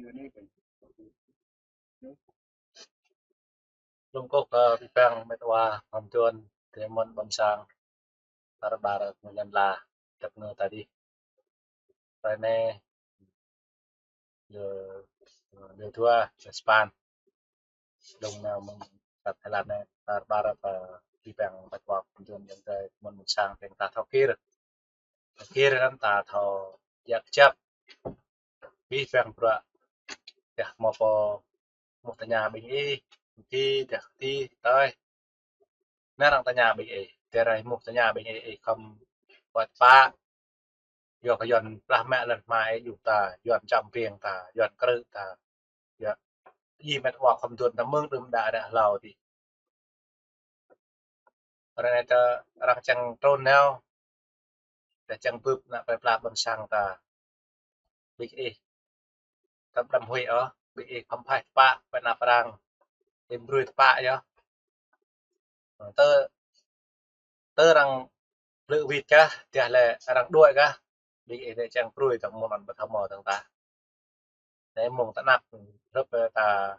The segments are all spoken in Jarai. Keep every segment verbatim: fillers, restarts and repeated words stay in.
Lŏm kŏk kơ abih bang met wa khŏm tuan tơ mơ̆n ƀôn sang tar ƀar mơ̆ng lŏn la tơpă ta dih. Hrơi anai, lơ, lơ dua, lơ sapăn. Lŏm nao mơ̆ng sat Thái Lan anai, tar ƀar kơ abih bang met wa khŏm tuan yang tơ mơ̆n ƀôn sang yang ta thâo kir. Thâo kir anŭn ta thâo jak jap. Abih bang bruă. Yơh, hmâo pô mŭt tơña ƀing ih, ti, dah ti, tơi. Nao arăng tơña ƀing ih, tơrai mŭt tơña ƀing ih, ih khŏm wơ̆t pă. Yua kơ Yuan plah mă lŏn hmua ih yua ta, Yuan čăm piêng ta, Yuan krư̆ ta. Yua, ih met wa khŏm tuan ta mơ̆ng đưm đă ră hlâo dih. Hrơi anai ta arăng čang trŭn nao, ta čang bưp ană plơi pla ƀôn sang ta. Ƀing ih tơm đăm huĭ ôh, ƀing ih khŏm phaih tơpă, pơ anăp arăng, ih brui tơpă yơh. Tơ, tơ arăng blư̆ wĭt kah, dah lĕ arăng đuaĭ kah, ƀing ih lĕ čang brui tơm mơ̆n ƀu thâo hmâo tơng tah. Anai mơ̆ng tơ anăp hrup ta,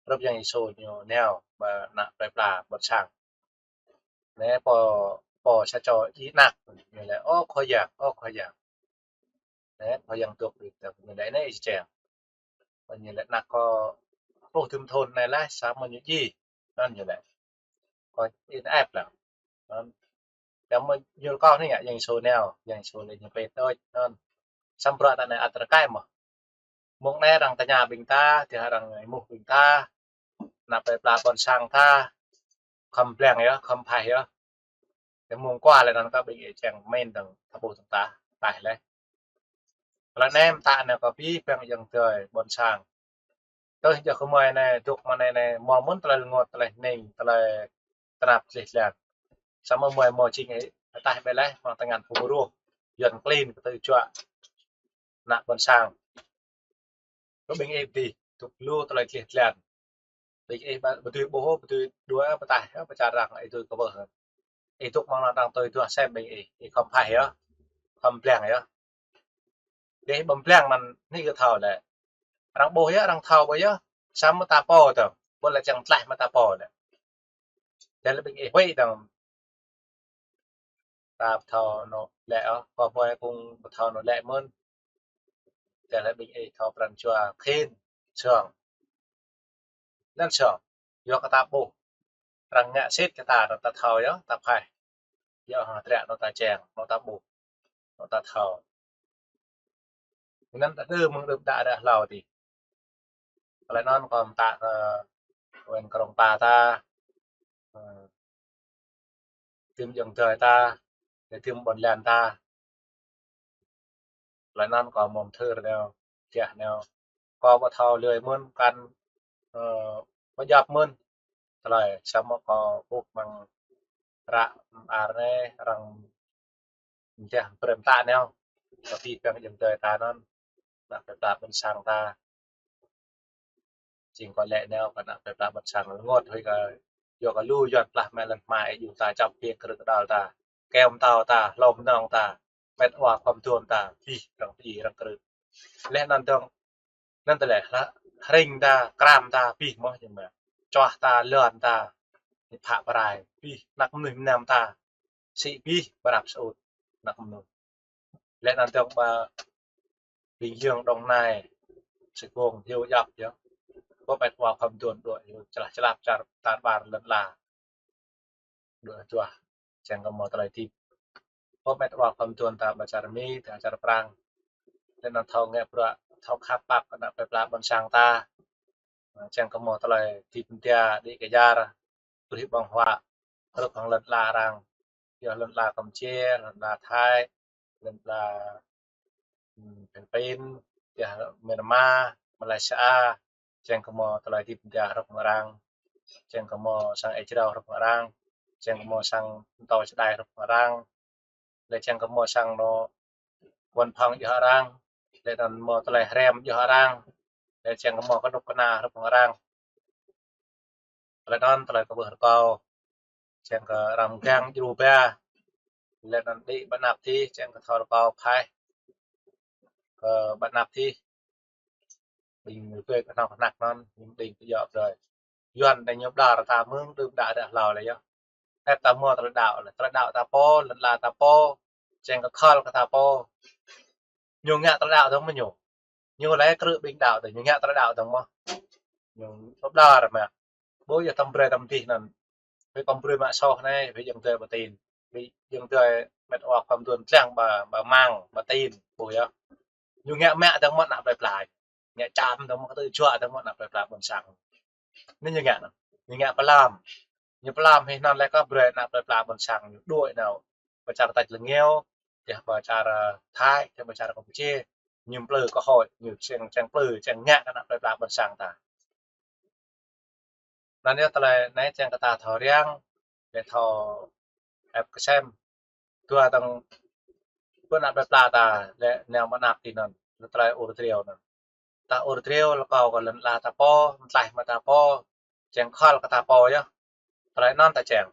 hrup Yang Yêsu ñu nao ƀơi ană plơi pla ƀôn sang. Anai pô, pô sa čô djik anăk, ñu laĭ: Ơ Khua Yang, ơ Khua Yang. Anai Khua Yang dŏ đĭ tơ ñu laĭ: Anai ih čang. Ñu laĭ: Anăk kâo pluh dŭm thŭn anai laih, samơ̆ ñu djai. Anŭn ñu laĭ. Kâo ih ăp lăng. Anŭn. Samơ̆ ñu rơkâo anai ngă Yang Yêsu nao, Yang Yêsu laĭ ñu pĕt đôč. Anŭn. Samơ̆ bruă ta anai ăt rơkơi mơ̆n. Mơ̆ng anai arăng tơña ƀing ta, dah arăng êmuh ƀing ta, ană plơi pla ƀôn sang ta, khŏm blang yơh, khŏm phaih yơh. Tơ mơ̆ng kua lĕ anŭn kơ ƀing ih čang mơ̆n tơng ta ƀuh tơng tah, tah lĕ. Tơlơi anai mơta anai kơ abih bang yang tơi ƀôn sang. Tơl yua kơ mơi anai, dŏ mơ̆ng anai anai, hmâo mơ̆n tơlơi rơngot, tơlơi hning, tơlơi tơnap tlih tlan. Samơ̆ mơi hmâo jing ih ataih ƀĕ laih, mơ̆ng tơngan phung rŏh, Yuan klin kơ tơjuă ană ƀôn sang. Kơ ƀing ih dih, dŏ lu tơlơi tlih tlan. Ƀing ih ƀu dưi ƀuh, ƀu dưi đuaĭ, pơtaih, pơčar arăng, ih dưi kơ ƀuh. Ih dŏ mơ̆ng anŭn arăng tui duah sem ƀing ih, ih khŏm phaih yơh, khŏm blang yơh. Ih ƀu blang anŭn, anai kơ thâo lĕ. Arăng ƀuh yơh, arăng thâo ƀuh yơh, samơ̆ ta pô tơm, ƀu lĕ čang tlaih mă ta pô lĕ. Dah lĕ ƀing ih huĭ tơm. Ta ƀu thâo nao lĕ ôh, kâo mơi kung ƀu thâo nao lĕ mơ̆n. Dah lĕ ƀing ih thâo pran jua khĭn, song. Anŭn song, yua kơ ta ƀuh. Arăng ngă sĭt kơ ta, anŭn ta thâo yơh, ta phaih. Yua hăng triă anŭn ta čang, anŭn ta ƀuh, anŭn ta thâo. Anŭn ta đơ mơ̆ng đưm đă ră hlâo dih. Tơlơi anŭn kâo mơta kơ wen krong pa ta, ơ, tơm yang tơi ta, tơm ƀôn lan ta. Tơlơi anŭn kâo mơ̆ng thâo nao, dah nao. Kâo ƀu thâo lui mơ̆n kăn, ơ, ƀu djŏp mơ̆n. Tơlơi samơ̆ kâo ƀuh mơ̆ng ră mơar anai, arăng mơdah brơi mơta nao kơ abih bang yang tơi ta anŭn, ană plơi pla ƀôn sang ta. Jing kâo laĭ nao kơ ană plơi pla ƀôn sang rơngot huĭ kơ, yua kơ lu Yuan plah mă lŏn hmua ih yua ta, čăm piêng krư̆ kơđăl ta, kơyâo pơtao ta, hlô mơnơ̆ng ta, met wa khŏm tuan ta, abih arăng pơdjai arăng krư̆. Laih anŭn dơ̆ng, anŭn tơlơi hla-, hring ta, kram ta, abih mơ̆n jing mơ̆. Čuah ta, lŏn ta, ñu phă pơrai, abih, anăk mơnuih mơnam ta, sĭ abih, pơrăp sơut, anăk mơnuih. Laih anŭn dơ̆ng ƀơi Bình Dương, Đồng Nai, Sài Gòn, hyu djŏp yơh. Pô met wa khŏm tuan đuaĭ, hyu člah člah čar tar ƀar lŏn la. Đuaĭ duah, čang kơ hmâo tơlơi hơdip. Pô met wa khŏm tuan ta ƀơi čar Mi, ta čar Prăng. Laih anŭn thâo ngă bruă, thâo khăp pap kơ ană plơi pla ƀôn sang ta. Čang kơ hmâo tơlơi hơdip mơdia đĭ kơ yar, brơi ƀơ̆ng huă, hrup hăng lŏn la arăng. Yua lŏn la Kampuchia, lŏn la Thái, lŏn la, ưm, Philippin, yua Myanmar, Malaysia, čang kơ hmâo tơlơi hơdip mơdia hrup hăng arăng. Čang kơ hmâo sang ih jrao hrup hăng arăng. Čang kơ hmâo sang pơtô čơđai hrup hăng arăng. Laih čang kơ hmâo sang anŏ văn phòng yua arăng, laih anŭn hmâo tơlơi hrăm yua arăng, laih čang kơ hmâo kơnuk kơna hrup hăng arăng. Laih anŭn tơlơi kơ ƀuh rơkâo, čang kơ arăng mơgang djru ba, laih anŭn đĭ ƀơi anăp dih, čang kơ thâo rơkâo phaih kơ ƀơi anăp dih. Ƀing ñu kơ kơnơ̆ng kơnăk anŭn, ñu đing kơ yua brơi. Yuan ta ñu ƀlŏr ta mơ̆ng đưm đă ră hlâo lĕ yơh. Ĕp ta mơ̆ tơlơi đaŏ lĕ, tơlơi đaŏ ta pô, lŏn ala ta pô, čeng kơ khŏl kơ ta pô. Ñu ngă tơlơi đaŏ dơ̆ng mơ̆ ñu. Ñu lĕ krư̆ ƀing đaŏ tơ, ñu ngă tơlơi đaŏ dơ̆ng mơ̆. Ñu ƀlŏr mă. Ƀu yơh tơm brơi tơm dih anŭn. Ƀu kơm brơi mă soh anai, ƀu jing tơi ƀu tin. Ƀu jing tơi mĕt wa khŏm tuan tlang ƀa, ƀa măng, ƀa tin, ƀu yơh. Ñu ngă mă dơ̆ng mơ̆ ană plơi pla. Ngă čăm dơ̆ng mơ̆, kơtư̆ juă dơ̆ng mơ̆ ană plơi pla ƀôn sang. Anai ñu ngă anŭn. Ñu ngă pơlăm. Ñu pơlăm hĭ anŭn lĕ kơ brơi ană plơi pla ƀôn sang ñu đuaĭ nao pơ čar tač lơngiao, dah pơ čar, ơ, Thái, dah pơ čar Kampuchia. Ñu plư cơ hội, ñu čeng, čeng plư, čeng ngă kơ ană plơi pla ƀôn sang ta. Anŭn yơh tơlơi anai čeng kơ ta thâo răng, lĕ thâo ĕp kơsem. Dua tơ̆ng pơ ană plơi pla ta lĕ nao mơnăp ti anŭn, lĕ tơlơi ur triu anŭn. Ta ur triu lĕ kâo kơ lŏn ala ta pô, mơtlaih mă ta pô, čeng khŏl kơ ta pô yơh. Tơlơi anŭn ta čeng.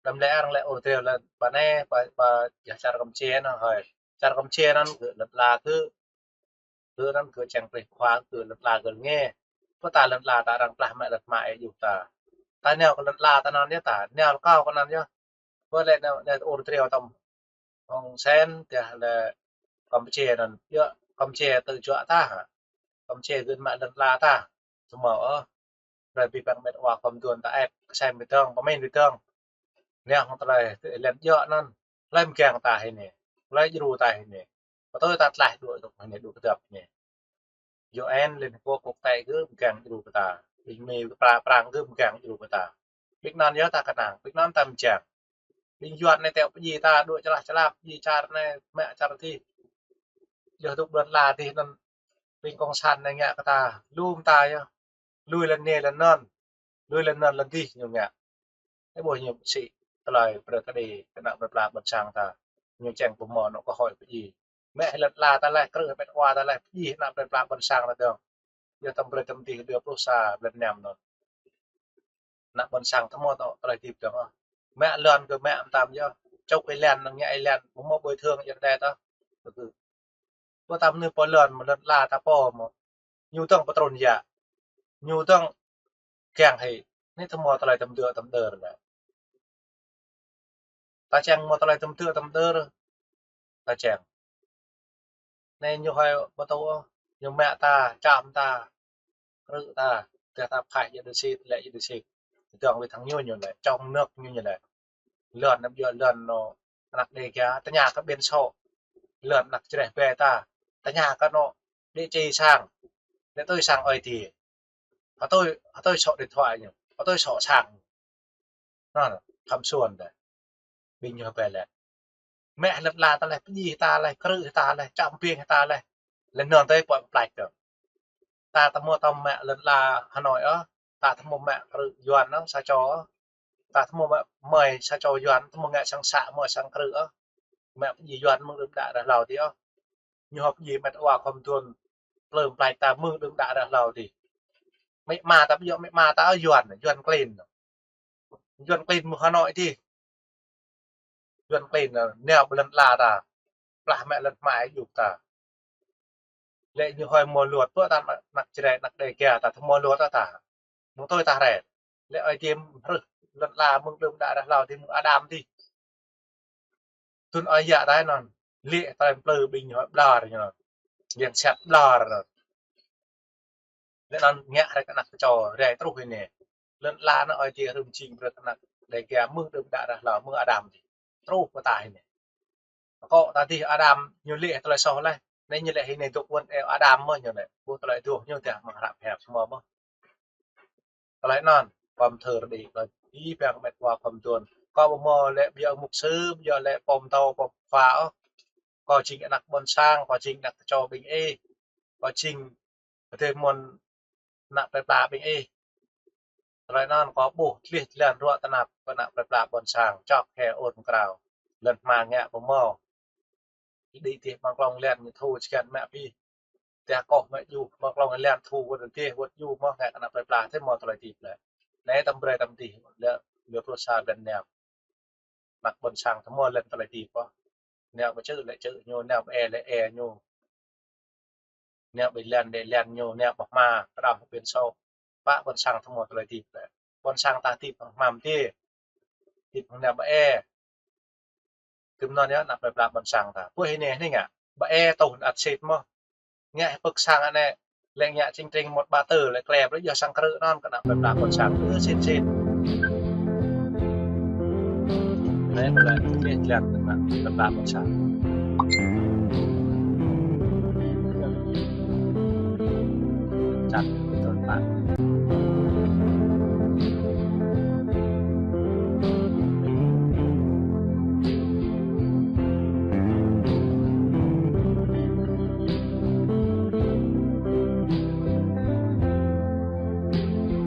Đăm lĕ arăng lĕ ur triu lĕ ƀă anai, ƀă, ƀă yơh čar Kampuchia anŭn hơi. Čar Kampuchia anŭn kơ lŏn ala kơ, kơ anŭn kơ čeng plih khua kơ lŏn ala kơ lơnge. Pơ ta lŏn ala ta arăng plah mă lŏn mă ih yua ta. Ta nao kơ lŏn ala ta anŭn yơh ta, nao lĕ kâo kơ anŭn yơh. Pơ lĕ nao, nao ur triu tơm Hong Sen, dah lĕ Kampuchia anŭn, yơh Kampuchia tơjuă ta hă. Kampuchia gơ̆n mă lŏn ala ta. Tơmâo ôh. Brơi ƀing mĕt wa khŏm tuan ta ĕp, kơsem ƀu dơ̆ng, pơmĭn ƀu dơ̆ng. Nao hăng tơlơi tơ lĕ yơh anŭn. Hlơi mơgang ta hĭ anai. Hlơi djru ta hĭ anai. Pơtô ta tlaih đuaĭ tŭk hĭ anai, đuaĭ kơdŏp hĭ anai. U N, Liên Hợp Quốc, quốc tế gơ̆ mơgang djru kơ ta. Ƀing Mi, Pra-, Prang gơ̆ mơgang djru kơ ta. Ƀing anŭn yơh ta kơnang, ƀing anŭn ta mơčang. Ƀing Yuan anai teo pơdjai ta, đuaĭ čơlah čơlap, pơdjai čar anai, mă čar adih. Yơh tŭk ƀlŏn ala adih anŭn, ƀing kông san anai ngă kơ ta, lŏm ta yơh. Lui lŏn anai lŏn anŭn, lui lŏn anŭn lŏn adih ñu ngă. Ơ ƀuh ñu sĭ tơlơi brơi kơđi kơ ană plơi pla ƀôn sang ta. Ñu čeng pơmâo anŏ kơ hơi pơdjai. Mă hĭ lŏn ala ta laih, krư̆ hĭ mĕt wa ta laih, pơdjai ană plơi pla ƀôn sang ta dơ̆ng. Yơh tơm brơi tơm dih dua pluh sa blan năm anŭn. Ană ƀôn sang tơmâo tŏ tơlơi hơdip dơ̆ng ôh. Mă lŏn kơ mă mơtam yơh. Čŏk ih lŏn, ngă ih lŏn, pơmâo bồi thường yơh đe tơ̆. Pơtăm anai pô lŏn, mă lŏn ala ta pô mơ̆. Ñu dơ̆ng pơtrŭn yă. Ñu dơ̆ng kiăng hĭ. Anai tơmâo tơlơi tơm dơ̆ tơm đơr lĕ. Ta čeng mâo tơlơi tơm dơ̆ tơm đơr. Ta čeng. Anai ñu hơi pơtô, ñu mă ta, čăm ta, krư̆ ta, dah ta phaih yơh đơ sĭt, lĕ yơh đơ sĭt. Dơ̆ng wơ̆t hăng ñu ñu lĕ, čŏng nơ̆k ñu ñu lĕ. Lŏn anăm yua lŏn anŏ ană Đêga, tơña kơ ƀing sô. Lŏn ană čreh ƀe ta, tơña kơ anŏ địa chỉ sang. Lĕ tui sang Ơi Adai. Hơtui, hơtui số điện thoại ñu, hơtui số sang. Anŭn, khăm suôn đe. Ƀing ñu ƀe lĕ. Mă lŏn ala ta laih, pơdjai ta laih, krư̆ ta laih, čăm ƀing ta laih. Lĕ anŭn tơi pơ̆ pơplač dơ̆ng. Ta tơmâo tơm mă lŏn ala Hà Nội ôh. Ta tơmâo mă krư̆ Yuan ôh, sa čô ôh. Ta tơmâo mă mơi sa čô Yuan, tơmâo ngă sang să mơi sang krư̆ ôh. Mă pơdjai Yuan mơ̆ng đưm đă ră hlâo adih ôh. Ñu hŏ pơdjai mĕt wa khŏm tuan plơ̆m plač ta mơ̆ng đưm đă ră hlâo adih. Mĕ ma ta ƀu djơ̆ mĕ ma ta ôh Yuan, Yuan klin. Yuan klin mơ̆ng Hà Nội adih. Yuan klin, ơ, nao ƀơi lŏn ala ta. Plah mă lŏn hmua yua ta. Lĕ ñu hơi mâo luật pơ ta ană čreh ană Đêga ta tơmâo luật ta. Mơ̆ng tui ta rai. Lĕ Ơi Adai hrih lŏn ala mơ̆ng đưm đă ră hlâo adih mơ̆ng Adam adih. Tŭn ơi yă ta anŭn. Lĕ ta plư ƀing ñu hơi ƀlŏr ñu. Yang sat ƀlŏr anŭn. Lĕ anŭn ngă rai kơ ană kơčô, rai truh hĭ anai. Lŏn ala anŭn Ơi Adai hrih mơjing brơi kơ ană Đêga mơ̆ng đưm đă ră hlâo mơ̆ng Adam adih. Truh pơ ta hĭ anai. Akŏ ta adih Adam ñu lĕ tơlơi soh laih. Anai ñu lĕ hĭ anai dŏ wơ̆n eo Adam mơ̆ ñu lĕ. Ƀuh tơlơi dŏ ñu dah mơ̆ng hrăp hep mơ̆ mơ̆. Tơlơi anŭn, pơm thơ rơđi kơ ih ƀing mĕt wa khŏm tuan. Kâo ƀu mâo lĕ ƀiă mục sư, ƀiă lĕ pô mtô, pô khua ôh. Kâo jing ană ƀôn sang, kâo jing ană kơčô ƀing ih. Kâo jing pơdơi mơ̆n ană plơi pla ƀing ih. Tơlơi anŭn kâo ƀuh tlih tlan ruă tơnap kơ ană plơi pla ƀôn sang, čŏk hĕ ur mơkrao. Lŏn hmua ngă pơmâo. Ih đĭ dih mơ̆ng klŏng lĕn ñu thu čơkăn mă pih. Tơdah kâo mă djuh, mơ̆ng klŏng lĕn thu wơ̆t dih, wơ̆t djuh mơ̆ ngă kơ ană plơi pla, tơmâo tơlơi hơdip lĕ. Anai tơm brơi tơm dih, lĕ, lĕ pluh sa blan năm. Ană ƀôn sang tơmâo lĕn tơlơi hơdip ôh. Nao pơ čư̆ lĕ čư̆ ñu, nao pơ e lĕ e ñu. Nă ƀơi lăn đe lăn ñu nă ƀơ̆ng hmua, kơđăm hơbĭn sô. Pă ƀôn sang tơmô tơlơi hơdip lĕ. Ƀôn sang ta hơdip hăng hmua mơdê. Hơdip hăng nă ƀă e. Kơm nŭn yơh nă plơi pla ƀôn sang ta. Pô hĭ nê hĭ ngă. Ƀă e tŭ hơnăt sĭt mơ̆. Ngă hĭ pơk sang anai. Lĕ ngă čing tring mŭt ba tơ lĕ klep lĕ yơh sang krư̆ nŭn kơ nă plơi pla ƀôn sang. Ư sĭt sĭt. Anai ƀơi lĕ tơlơi hơdip lĕ kơ nă plơi pla ƀôn sang. Čăt tơl pă.